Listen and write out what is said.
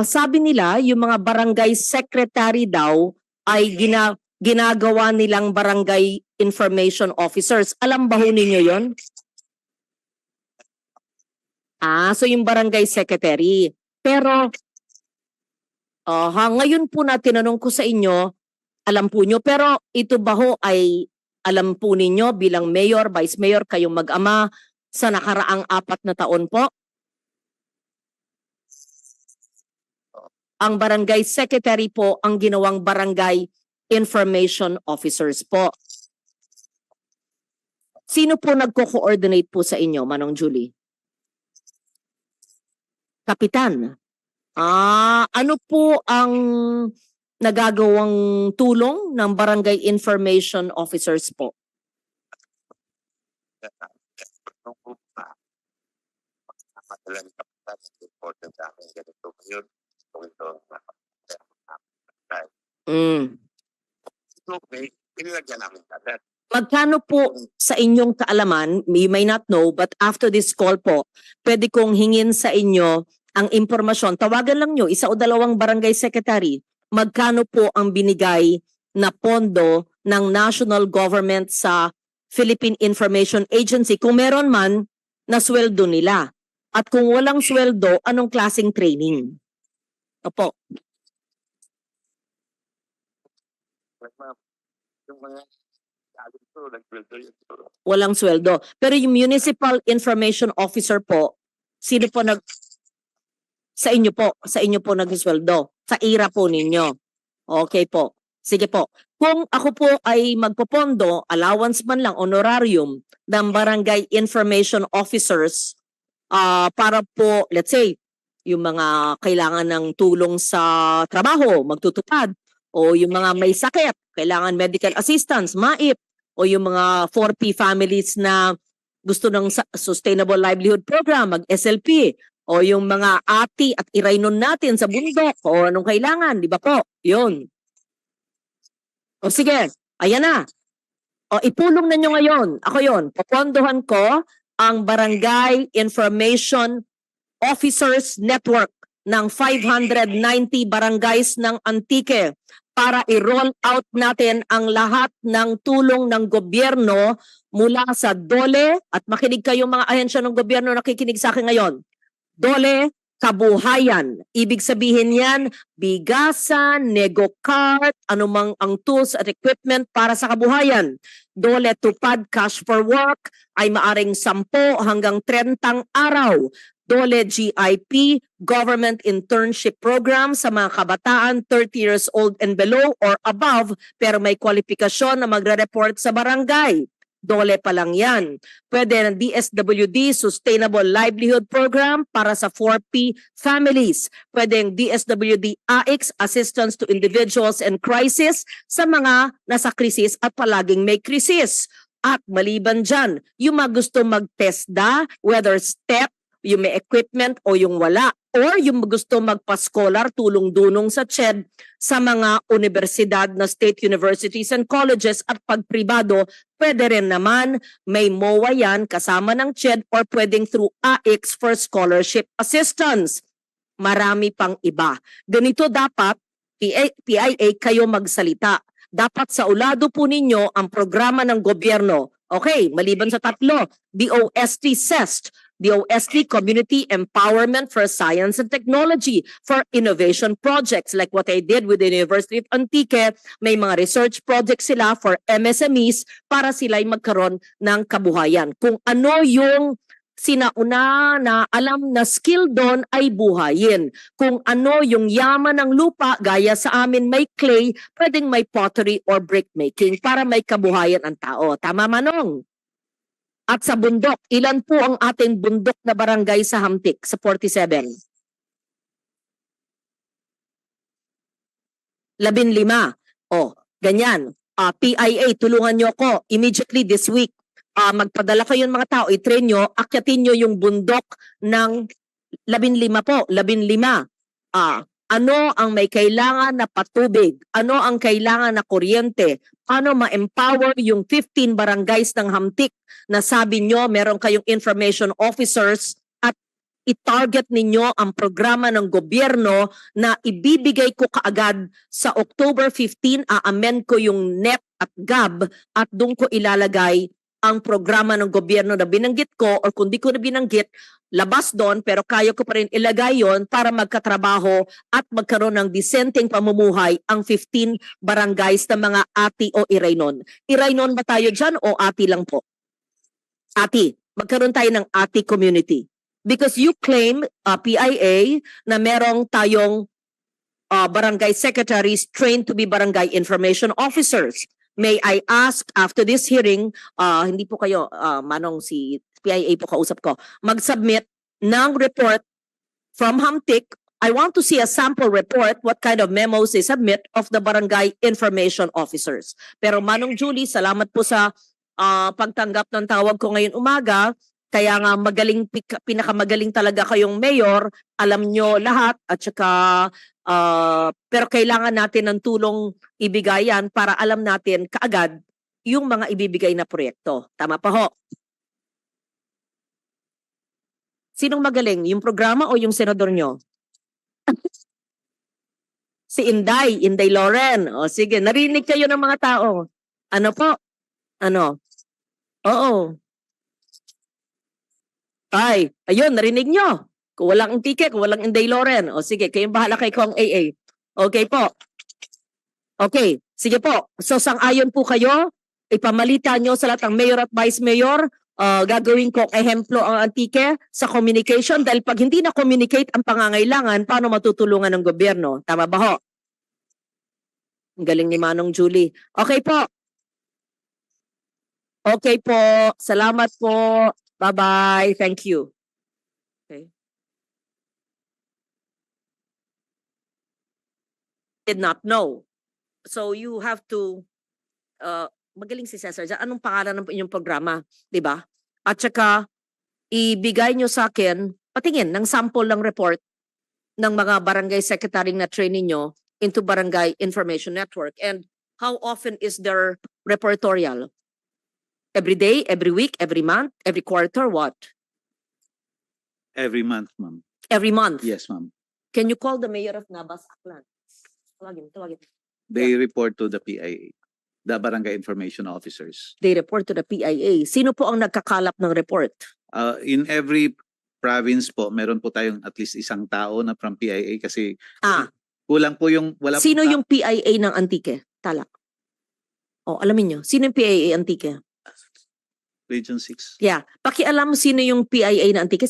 sabi nila, yung mga barangay secretary daw ay ginagawa nilang barangay information officers. Alam ba ho ninyo yon? So yung barangay secretary. Pero, ngayon po na tinanong ko sa inyo, alam po nyo, pero ito ba ho ay alam po ninyo bilang mayor, vice mayor, kayong mag-ama sa nakaraang 4 na taon po? Ang barangay secretary po ang ginawang barangay information officers po. Sino po nagko-coordinate po sa inyo, Manong Julie? Kapitan. Ano po ang nagagawang tulong ng barangay information officers po? Magkano po sa inyong kaalaman, you may not know, but after this call po, pwede kong hingin sa inyo ang impormasyon. Tawagan lang nyo, 1 o 2 barangay secretary. Magkano po ang binigay na pondo ng national government sa Philippine Information Agency? Kung meron man, na sweldo nila. At kung walang sweldo, anong klaseng training? Opo. Walang sweldo. Pero yung municipal information officer po, sino po sa inyo po nag-sweldo? Sa IRA po ninyo. Okay po. Sige po. Kung ako po ay magpopondo, allowance man lang, honorarium ng barangay information officers para po, let's say, yung mga kailangan ng tulong sa trabaho, magtutupad, o yung mga may sakit, kailangan medical assistance, MAIP, o yung mga 4P families na gusto ng Sustainable Livelihood Program, mag-SLP, o yung mga ati at irainon natin sa bundok, o anong kailangan, di ba po? Yun. O sige, ayan na. O ipulong na nyo ngayon. Ako yun, popondohan ko ang Barangay Information Officers Network ng 590 barangays ng Antique para i-roll out natin ang lahat ng tulong ng gobyerno mula sa DOLE, at makinig kayo mga ahensya ng gobyerno nakikinig sa akin ngayon. DOLE, kabuhayan. Ibig sabihin yan, bigasan, nego-cart, anumang ang tools at equipment para sa kabuhayan. DOLE tupad cash for work ay maaring 10 hanggang 30 araw. DOLE GIP, Government Internship Program sa mga kabataan 30 years old and below or above pero may kwalifikasyon na magre-report sa barangay. DOLE pa lang yan. Pwede ng DSWD Sustainable Livelihood Program para sa 4P families. Pwede ng DSWD AIX Assistance to Individuals in Crisis sa mga nasa krisis at palaging may krisis. At maliban dyan, yung mga gusto mag-TESDA, whether STEP, yung may equipment o yung wala, or yung gusto magpa-scholar, tulong-dunong sa CHED sa mga universidad na state universities and colleges at pagpribado, pwede rin naman may MOA yan kasama ng CHED or pwedeng through AIX for scholarship assistance. Marami pang iba. Ganito dapat, PIA kayo magsalita. Dapat sa ulado po ninyo ang programa ng gobyerno. Okay, maliban sa 3, DOST CEST, DOST Community Empowerment for Science and Technology for innovation projects like what I did with the University of Antique. May mga research projects sila for MSMEs para sila'y magkaroon ng kabuhayan. Kung ano yung sinauna na alam na skill doon ay buhayin. Kung ano yung yaman ng lupa, gaya sa amin may clay, pwedeng may pottery or brick making para may kabuhayan ang tao. Tama, Manong? At sa bundok, ilan po ang ating bundok na barangay sa Hamtik sa 47? 15. Ganyan. PIA, tulungan nyo ko immediately this week. Magpadala kayo ng mga tao, i-train nyo, akyatin nyo yung bundok ng 15 po, 15. Ano ang may kailangan na patubig? Ano ang kailangan na kuryente? Ano ma-empower yung 15 barangays ng Hamtik na sabi nyo meron kayong information officers at i-target ninyo ang programa ng gobyerno na ibibigay ko kaagad sa October 15, a-amend ko yung NEP at GAB at doon ko ilalagay ang programa ng gobyerno na binanggit ko, or kung di ko na binanggit, labas doon, pero kaya ko pa rin ilagay yon para magkatrabaho at magkaroon ng disenteng pamumuhay ang 15 barangays na mga ati o iraynon. Iraynon ba tayo dyan o ati lang po? Ati. Magkaroon tayo ng ati community. Because you claim, PIA, na merong tayong barangay secretaries trained to be barangay information officers. May I ask, after this hearing, hindi po kayo, Manong, si PIA po kausap ko, mag-submit ng report from Hamtic. I want to see a sample report, what kind of memos they submit of the barangay information officers. Pero Manong Julie, salamat po sa pagtanggap ng tawag ko ngayon umaga. Kaya nga pinakamagaling talaga kayong mayor, alam nyo lahat, at saka pero kailangan natin ng tulong ibigayan para alam natin kaagad yung mga ibibigay na proyekto. Tama pa ho? Sinong magaling? Yung programa o yung senador nyo? Si Inday Loren. O sige, narinig kayo ng mga tao. Ano po? Ano? Oo. Ay, ayun, narinig nyo. Kung walang Intike, kung walang Inday Loren. O sige, kayong bahala kay Kong AA. Okay po. Okay, sige po. So sang-ayon po kayo, ipamalitan nyo sa lahat ng mayor at vice mayor, gagawin ko ehemplo ang Antike sa communication dahil pag hindi na-communicate ang pangangailangan, paano matutulungan ng gobyerno? Tama ba ho? Ang galing ni Manong Julie. Okay po. Okay po. Salamat po. Bye-bye. Thank you. Okay. Did not know. So you have to magaling si Cesar. Anong pangalan ng inyong programa, 'di ba? At saka ibigay nyo sa akin, patingin ng sample ng report ng mga barangay secretary na train ninyo into Barangay Information Network. And how often is their reportorial? Every day, every week, every month, every quarter, what? Every month, ma'am. Every month. Yes, ma'am. Can you call the mayor of Nabas Aklan? Tawagin. They report to the PIA, the Barangay Information Officers. They report to the PIA. Sino po ang nagkakalap ng report? In every province po, meron po tayong at least isang tao na from PIA kasi kulang po yung wala Sino po yung PIA ng Antique? Tala. O, alamin nyo. Sino yung PIA Antique? Region 6. Yeah. Pakialam sino yung PIA ng Antique.